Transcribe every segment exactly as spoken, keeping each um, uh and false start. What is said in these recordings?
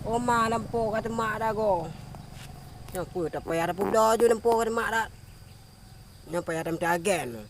Oma lampôh ka teumak dak goe. Nyan peue tapayah tapubloe ju lampôh ka teumak dak. Nyan payah tameuagen.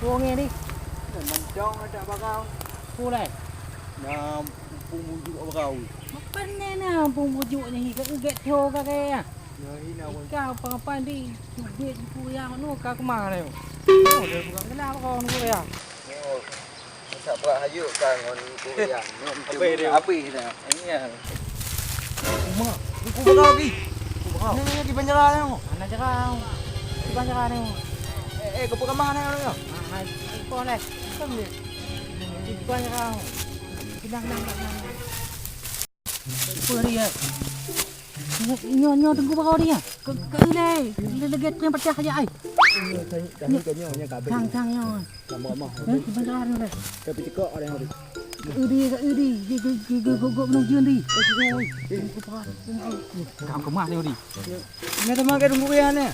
Wong ni. Mantong ada bagau. Pulai. Nah, pun bujuk bagau. Mapan ni nah, pun bujuk ni. Ka uget tho ka kaya. Ya, ina pun. Kau apa-apa di. Cubit ku yang nu ka kemana yo. Oh, dia bukan kenal kau nu ya. Oh. Masak brat hayok ka ngon kupiah. Habis dah. Habis dah. Iya. Uma, buku bakau lagi. Buku bakau. Ni, ni, ni, di penjara ni. Mana jara? Di penjara ni. Eh, eh, kau pegang mana ni? Ah, hai, kau ni. Kau ni. Di penjara. Kenang, kenang, kenang. Apa dia? Nyoe, nyoe, nyoe, tunggu bakau dia. Ke, ke, ke, le, le, lagi tren pecah aja ai. Tang, tang, nyoe. Sama-sama. Eh, sebentar, sebentar. Tapi cekak ada yang ada. Udi, udi, gigit, gigit, gogok, menuju di. Kamu kemas ni, Udi. Ini teman ke tunggu ya ni.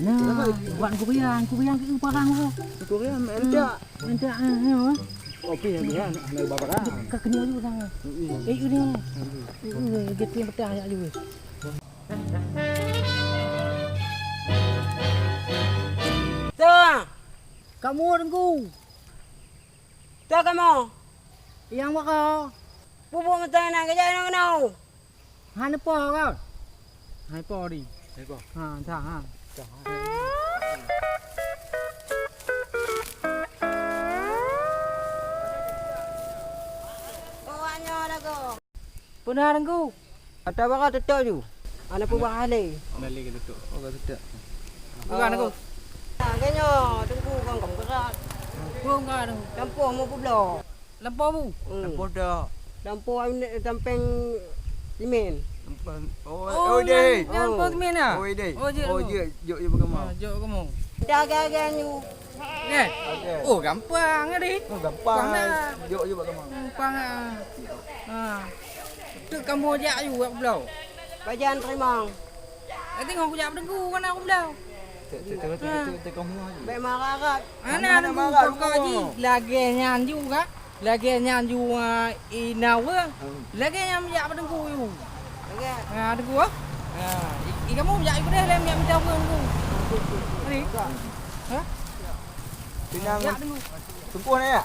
Nah, buat kupiah, kupiah ke parang tu. Kupiah, entak. Entak, eh, eh. Kopi yang dia, nak, nak bawa parang. Kau kena juga sangat. Eh, ini. Eh, eh, dia tu yang petah, ya, juga. Tuh. Kamu, Teungku. Tuh, kamu. Yang mana? Bubuk mata nak kerja, nak kena. Hana po kan? Hana po di. Hana po. Ha, dah, ha. Dah, ha. Awaknyoe lagoe. Peuna Teungku? Ata bara tutup ju. Ana peubah lé. Lali ke tutup. Oh, ka tutup. Bukan aku. Nah, ganyo Teungku kan kamu berat. Bukan. Campur mau publoe. Lampôh bu? Hmm. Lampôh dak. Lampôh sampéng simen. Lampôh, oh, oh, deh. Lampôh simen ah? Oh, deh. Oh, jeuet. Oh, jeuet. Jok, jok bak kamoe. Ah, jok kamoe. Dah gaga nyu. Eh. Okey. Oh, gampang tadi. Oh, gampang. Gampang dah. Jok, jok bak kamoe. Gampang ah. Ha. Tu kamoe jak aju, jak bloe. Pajan terima. Eh, tengok aku jak berdengku, kan aku bloe. Bèk marah kat. Ana, ana, ana marah, pokok jih lagèe nyan juga. Lagèe nyan juga inawa. Hmm. Lagèe nyan jak berdengku ju. Lagèe. Ha, dengku ah. Ha, i, i kamu jak ikut deh, lem jak minta apa dengku. Ni. Ha? Pinang. Jak dengku. Tempuh ni ya?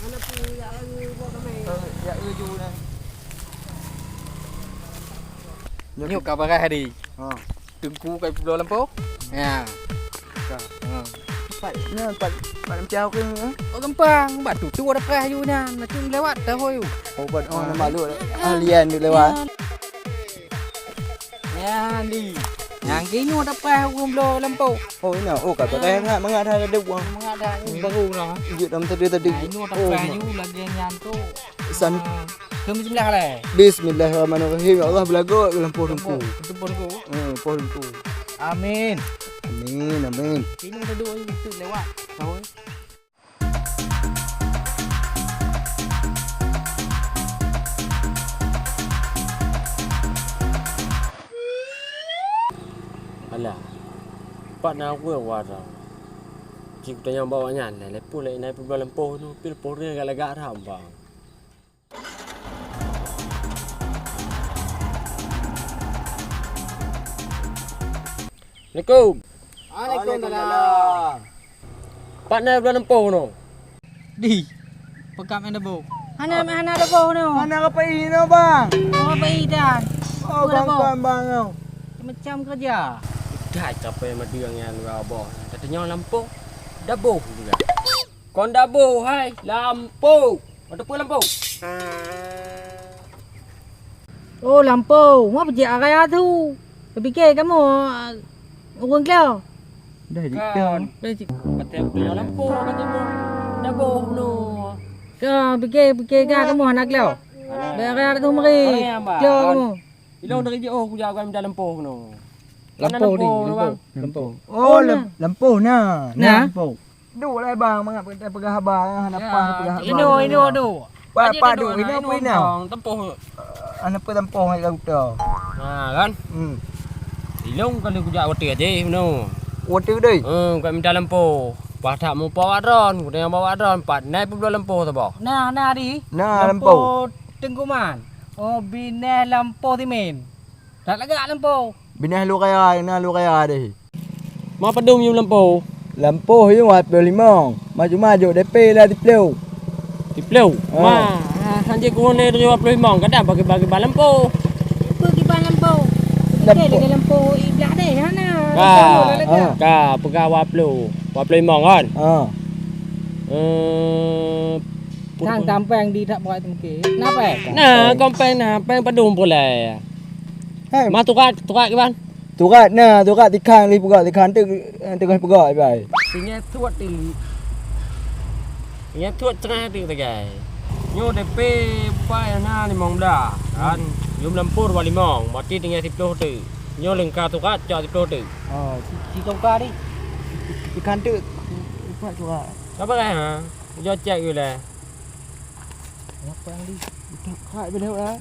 Mana pun jak lagi buat kami. Eh, jak laju ni. Nyoe ka barah tadi. Ha. Teungku ka publoe lampôh. Ya. Ka. Ha. Pat, nyoe pat, pat macam apa ni, ha? Oh, gampang. Bak tutu ada prah aju nyan. Nanti lewat dah aju. Oh, pat, oh, nampak lu. Ahlian duk lewat. Ya, di. Nyang kini ada prah ureueng bloe lampôh. Oh, ina. Oh, ka barah mangat, mangat dah ada buang. Mangat dah, baru lah. Ijak dalam tadi, tadi. Nah, ini ada prah aju lagi nyan tu. San. Ah, bismillah lah. Bismillahirrahmanirrahim. Ya Allah, beulagot lampôh Teungku. Lampôh Teungku. Hmm, lampôh Teungku. Amin. Amin, amin. Ini ada dua itu lewat. Tahu, eh? Alah. Pat na ureueng wara. Cit kutanyong bak awaknyan, lé pun lé inan peubulan lampôh tu, pih lampôh nyan lagak-lagak that, bang. Assalamualaikum. Waalaikumsalam. Pat na bulan lampôh nyoe? Di, peugah meunan dabo. Hana, hana dabo nyoe. Hana rapai nyoe, bang. Oh, rapai dan. Oh, bang, bang, bang, nyoe. Macam kerja. Dah capai madeueng nyan dua boh. Katanyong lampôh, dabo juga. Kon dabo, hai, lampôh. Mata peue lampôh? Oh, lampôh. Mau peujiak raya tu. Peupiké kamoe, ah, ureueng klo. Dah jitong. Dah jitong. Kata ureueng lampôh, kata ureueng dabo nyoe. Ka, piké, piké ka kamoe hana klo. Hana. Bèk raya tu meri. Klo kamoe. Ilong dari jiôh kujak agam minta lampôh nyoe. Lampôh di, lampôh. Lampôh. Oh, lampôh na. Na lampôh. Duek lah bang, mangat peugah haba, hana paih peugah haba. Inoe, inoe duek. Pak, Pak Duk, ina peue ina? Tempoh. Ana peue tempoh ngai lam guta. Ha, kan? Hmm. Ilong kali kujak watèe aja meunoe. Watèe deh. Eh, kujak minta lampôh. Pas that mupa awak droen, kutanya bak awak droen, pat nai peubloe lampôh saboh. Nah, nah di. Nah, lampôh. Lampôh Teungku Man. Oh, binèh lampôh simen. That lagak lampôh. Binèh lôn raya, na lôn raya deh. Ma padum yum lampôh? Lampôh yum dua ploh limong. Ma cuma jok D P lah siploh. Siploh? Ah. Ma, ah, hanjeuet kuhon lé dua ploh limong. Kadang bagi-bagi ban lampôh. Apa kiban lampôh? Lampôh. Lagèe lampôh i blah deh, hana. Ka. Lampôh lagak. Ah. Ka, peugah dua ploh. Dua ploh limong kan? Ah. Eh, Kan gampang di that buat mungkin. Kenapa? Nah, gampang nah, pèng padum pulai. Hai. Ma tukat, tukat kiban? Tukat na, tukat tikhan lé peugah, tikhan teuk, eh, teungoh peugah, bai. Singoh tuet ti. Singoh tuet teungoh ti sagai. Nyoe D P pai na limong blah, kan? Yum lampôh dua limong, berarti tinggai siploh teuk. Nyoe leungka tukat, cok siploh teuk. Oh, si, si tongka di. Tikhan teuk, tukat, tukat. Apa kah, ha? Jok cek yue lé. Apa yang di? Udah kak bela lah.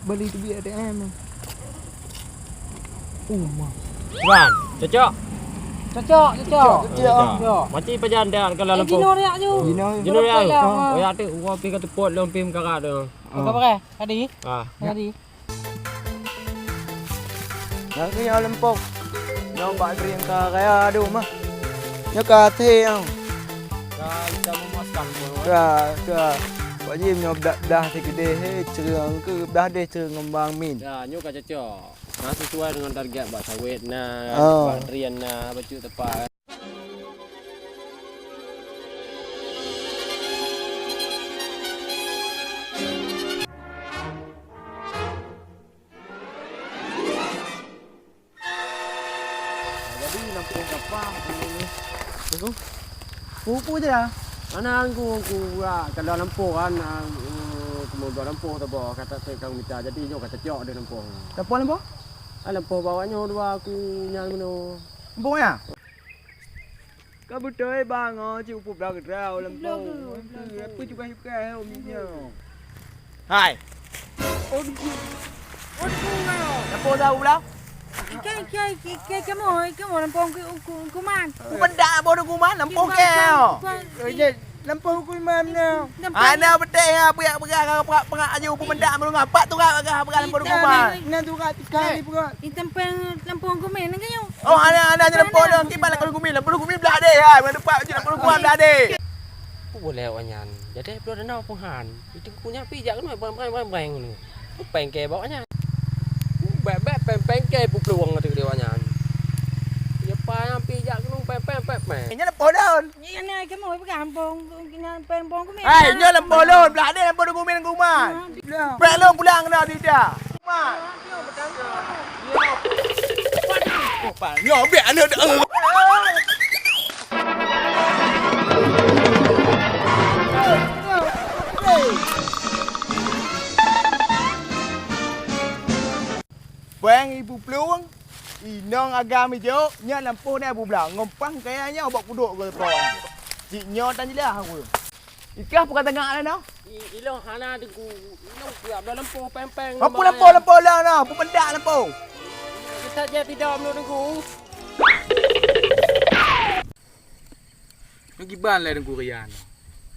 Beli tu biar A T M. Uma. Tuan, cocok? Cocok, cocok. Cocok. Cocok. Mati pajan dah kalau Eh, lampôh. Jinoe riak ju. Jinoe. Jinoe riak. Betul lah, Oh, ha. Ya tu, gua pi ka tepot lom pi mengkarat tu. Apa pakai? Tadi? Ah. Tadi. Nyang keu nyoe leumpok. Nyoe bak Dri ka raya dum ah. Nyoe ka até nyoe. Ka kita memuaskan pun. Ka, ka. Pak Jim nyoe blah, blah sikeudeh, he, ceureung keu blah deh ceureung ngembang min. Ya, nyoe ka cocok. Nah, sesuai dengan target bak sawit nah, Oh. bak drien nah, bacut tepat. Jadi, lampôh kapah, eh, Assalamualaikum. Peue-peue je dah? Ana angku, angku urak, kalau lampôh kan, ah, eh, keumudian lampôh teuboh, kata saya kang mita. Jadi, nyoe kata cok deh lampôh. Lampôh, lampôh? Ah, lampôh bawak nyoe dua aku nyang meunoe. Lampôh ya? Ka beutôi bang, oh, cik upu blang keudroe lempong. Blang keudroe, blang keudroe. Apa cukai-cukai, oh, minyak. Hai. Aduh. Aduh, ngayo. Apa dah ulang? Ikai, ikai, ikai, kamu, kamu lempong ke, ku, kuman. Ku benda apa dah kuman, lempong ke, oh. Kuman, kuman. Eh, je, lempong kuman, no. Lempong. Ana beuteh, ha, peugah, peugah, peugah, peugah, peugah, aju, ku benda, melunga. Pak tu, peugah, peugah, lempong kuman. Nah, tu, Kak, sekali, peugah. Di tempeng lempong kuman, kan, yuk? Oh, ana, ana nyang leumpah dong, kiban lakoe gumi, lakoe gumi blah deh, hai, mana dapat baju lakoe gumi blah deh. Peue boleh awak nyan? Jadi peue dana peuhan. Itu kunyah pi jak keunoe, bang, bang, bang, bang, ni. Pengke bawa nyan. Bek-bek peng-, pengke peuplueng tu dia awak nyan. Ya, pa nyang pi jak keunoe, peng, peng, peng, peng. Nyan leumpah daun. Nyan, nyan, kamu peugah lempong, nyan lempong kuman. Hai, nyan lempah daun, blah deh, lempah daun kuman, kuman. Pek lôn pulang keunoe, tidak. Nyoe bèk aneuk. Pèng ibu plueng, inong agam ijok, nyan lampôh na bublang, ngompang kaya nyoe bak pudok geulepon. Cik nyoe tan jeulaih aku. Ikah peugah tengah lah noh. I-, ilong hana deungoe. Ilong siap dah lempôh peng-peng. Apa lempôh-lempôh lah noh? Peue pendak lempôh? Kita je tidak menurut deungoe. Nyoe kiban lé Teungku Rian.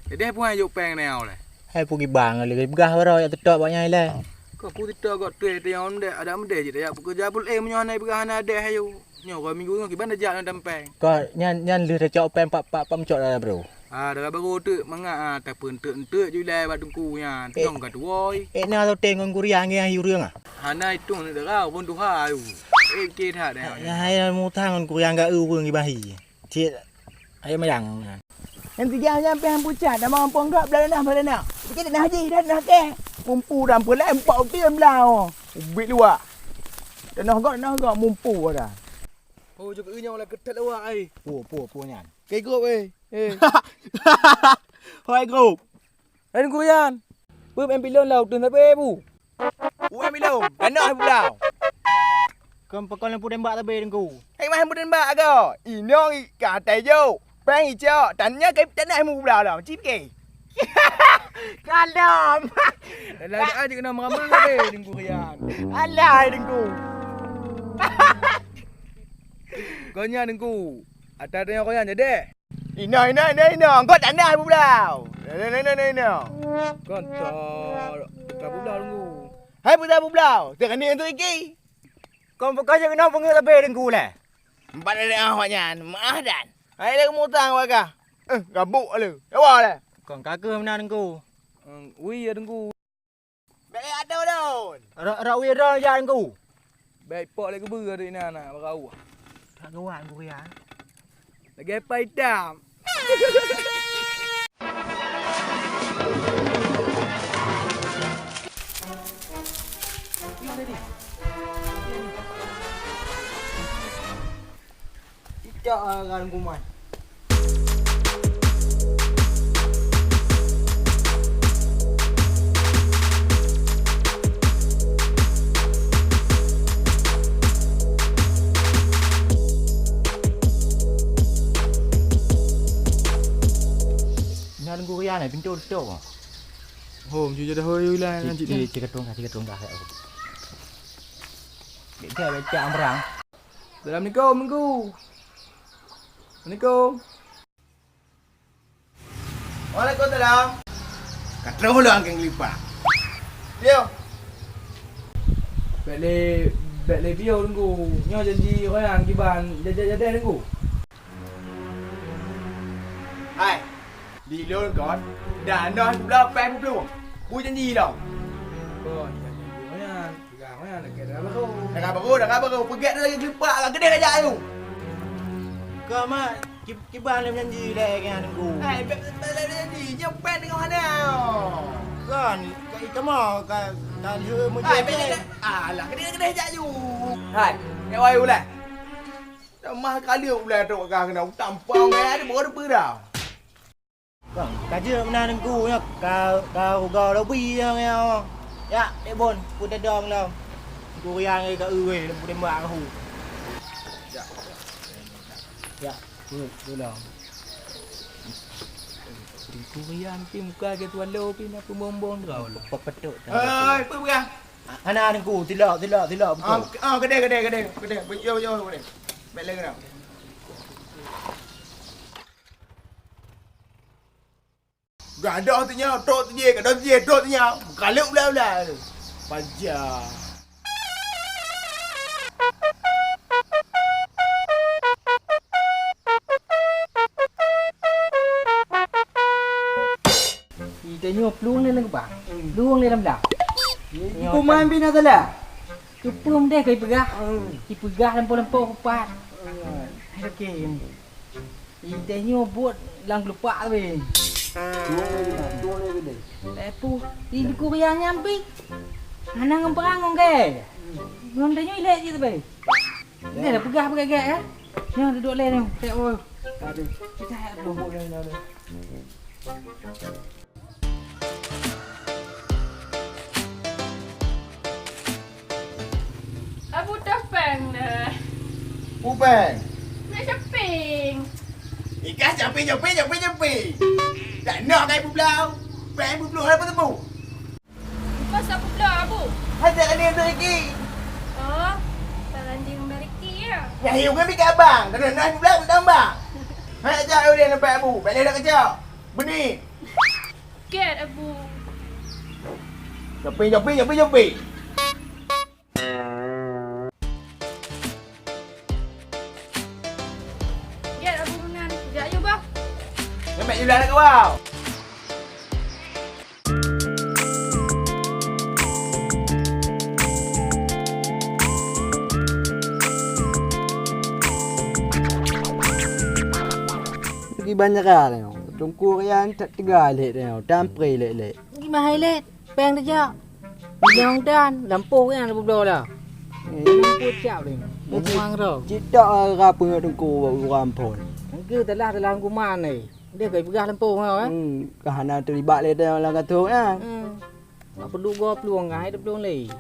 Jadi hai puhan jok peng nyoe lé. Hai peue kiban lé peugah baroe jak teutok bak nyang ilèe. Kok peue teutok kok tueh teuh nyang mendek, adak mendek jih tajak peukeuja pul eh meunyoe hana peugah hana adeh ayo. Nyoe dua minggu nyoe kiban tajak nang dampeng. Kok nyan, nyan lheueh tacok peng pat, pat, pat meucok dara barô. Ah, dara barô teuk mangat ah, tapeunteuk-enteuk ju ilèe bak teungku nyan. Eh. Nyang ka tuwoi. Eh, na toteng ngon guriang nyan ureueng ah. Hana itong ni dara pun tuha ayu. Eh, ke that dah. Hai, hai, mutang ngon guriang gak ureueng ibahi. Cit, ayo mayang. Nyan tiga nyan pih han pucat, dah mampu enggak belah danah, belah danah. Sikit danah haji, dah danah keh. Mumpu dah pulai empat uti belah. Ubit luak. Danah gak, danah gak mumpu dah. Oh, jok inyong lah ketat awak ai. Po, po, po nyan. Ke grup eh. Eh. Hoi grup. Hai Teungku Rian. Peue em pilon lah uteuen sabe bu. Uem ilong, kanoh bublau. Kon pakon lampu tembak tabe Teungku. Hai mah lampu tembak ago. Inong i ka atai jo. Peng icok, tanya ke tanya mu bublau lah. Cip ke. Kalom. Dalam doa cit keunoe meuramah habéh Teungku Rian. Alah, Teungku. Kon nyan, Teungku. Ata tanyong kon nyan jadi. Inoe, inoe, inoe, inoe. Engkau tak na bublau. Inoe, inoe, inoe, inoe. Kon tak, tak bublau, Teungku. Hai, buta bublau. Teukani untuk iki. Kon peukah jeuet keunoe peungeut leubeh Teungku lé. Empat dari awak nyan, maah dan. Hai lé mutang warga. Eh, gabuk lé. Ewa lé. Kon ka keuh meunan Teungku. Ui ya Teungku. Bèk lé atô lôn. Rak, rak wie droe jak Teungku. Bèk pok lé keubeue adak inan na barau. Tak gawat Teungku ya. Lagèe pai itam. Cicak ah, Ran Kuman. Nyan gurian eh, pintoe tutup. Hom, jujur dah hoi ulang ngan cik ni. Cik, cik ketung kah, cik ketung kah. Bèk cak, bèk cak, Amrang. Assalamualaikum, Teungku. Assalamualaikum. Waalaikumsalam. Ka troh lôn angkeng lipat. Yo. Bèk lé, bèk lé piôh Teungku. Nyoe janji royang kiban jadi-jadi Teungku. Hai, di lôn kon, dah noh seublah pèng peuet ploh. Peue janji lom? Kon, janji nyan. Peugah nyan, lakèe dara barô. Dara barô, dara barô. Peugèt lagèe geulipat, ka keudeh ka jak ayue. Ka mak, ki-, kiban lôn janji lé nyan Teungku. Hai, bèk, bèk lé janji. Nyoe pèng teungoh hana. Kon, ka, ka, ka, ka lheueh meujeuet. Hai, bèk, bèk, bèk. Alah, keudeh, keudeh jak ayue. Hai, nyoe ayue lah. Dah mah kali ulèe trok ka keunan utang pong eh, ada boh ada peurah. Bang, ka jeuet meunan Teungku nyoe, ka, ka ugoe lobi nyoe, nyoe. Yak, dek bon, peue tadong lom. Teungku Rian ka eu weh, lom peutembak ngon hu. Yak, peue, peue lom. Teungku Rian pih muka geutuan lo pih na peumbong-bong droe. Pepetuk. Hei, peue peugah? Hana Teungku, tilok, tilok, tilok, beutôi. Ah, ah, keudeh, keudeh, keudeh, keudeh. Yo, yo, keudeh. Bèk lé keudeh. Gadoh tu nyoe, trok tu jih, gadoh tu jih, trok tu nyoe. Meukaleuek ulèe-ulèe. Paja. Ih, tanyoe plueng lé lam geubang. Hmm. Plueng lé lam blang. Nyoe kuman kan. Bina salah. Tupeu mdeh keu ipeugah. Hmm. Ipeugah lampôh-lampôh kupat. Hmm. Hai, oke. Ih, tanyoe buet lam geulupak weh. Tueng lé geuda, tueng lé geuda. Lepu, di Teungku Rian nyan pih. Hana ngon perang ngon gèe. Ngon tanyoe ilèe cit teubai. Nyoe dah peugah-peugah gèe, eh. Nyoe dudoe lé nyoe. Cak, oh. Aduh. Kita ya, tumpuk lé nyoe. Abu toh pèng dah. Peue pèng? Nak shopping. Ikah shopping, shopping, shopping, shopping. Tak nak kai peubloe. Pèng peubloe hai peutemu. Engkau siapa pula, Abu? Hai, tak ada yang rezeki. Oh, tak ada yang rezeki ya? Ya, hiu kan bika abang. Kena nak peubloe tak tambah. Hai, tak ada yang nampak Abu. Balik dah kerja. Benih. Get Abu. Joping, joping, joping, joping. Get Abu Munan. Jak yuk bah. Nyemek yulah nak kawau. Lagi banyak lah. Teungku Rian that teuga lé teuh, tampre lé-lé. Gimana hai lé? Pèng teuh jak. Nyang dan lampôh nyan peubloe lah. Eh, lampôh siap ni. Memang roh. Cit tak rara peungeut Teungku bak ureueng phôn. Engke telah dalam kuman ni. Dia kai peugah lampôh nyoe eh. Hmm, ka hana terlibat lé dalam gathong eh. Hmm. Apa duga plueng ngai ada plueng lé.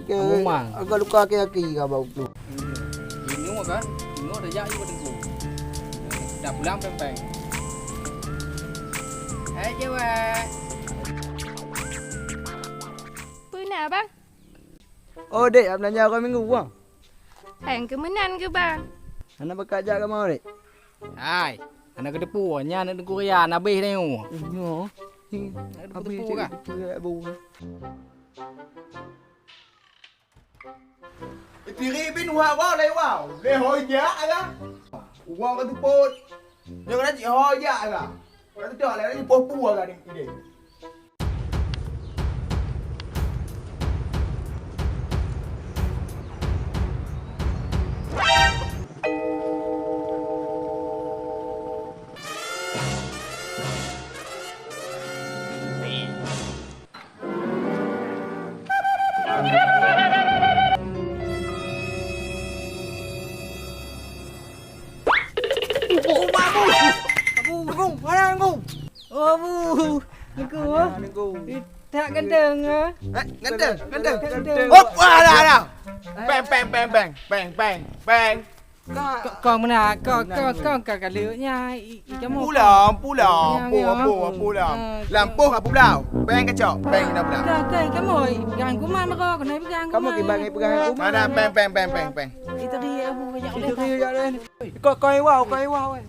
Ke, memang. Agak luka kaki ka bak plueng. Inoe kan, inoe dah jak juga Teungku. Dah pulang pèng-pèng. Eh, cewek. Abang? Oh, dek, ap belanja uroe Minggu, wah. Hai, keu meunan keu, Bang? Hana bakat jak kamoe, dek? Hai, hana keuteupeue, nyan aneuk Korea, na abéh na nyoe. Nyoe. Hana keuteupeue kah? Tiri bin wak wak lé wau, lé hôi jak lah. Uroe ka teupot. Nyoe ka cit hôi jak lah. Ka teutôk lé, lé poh pue lah ni idéh. Oh, Abu! Abu! Abu! Mana Abu? Oh, Abu! Nunggu, ah. Nunggu. Eh, tak ganteng, ah. Eh, ganteng, ganteng. Tak ganteng. Hop, alah, alah. Peng, peng, peng, peng. Peng, peng, peng. Kau, kau meunan, kau, kau, kau, kau ka leuek nyan, i, i kamoe. Pulang, pulang, ya, pulang, ya, pulang, pulang. Ah, lampôh ka pulang. Peng kacok, peng dah pulang. Kau, kau, i kamoe, i pegang kuman mako, kena i pegang kuman. Kamoe kiban i pegang kuman. Mana peng, peng, peng, peng, peng. Itu dia, Abu, kejap. Itu dia, ya, deh. Kau, kau iwa, kau iwa, weh.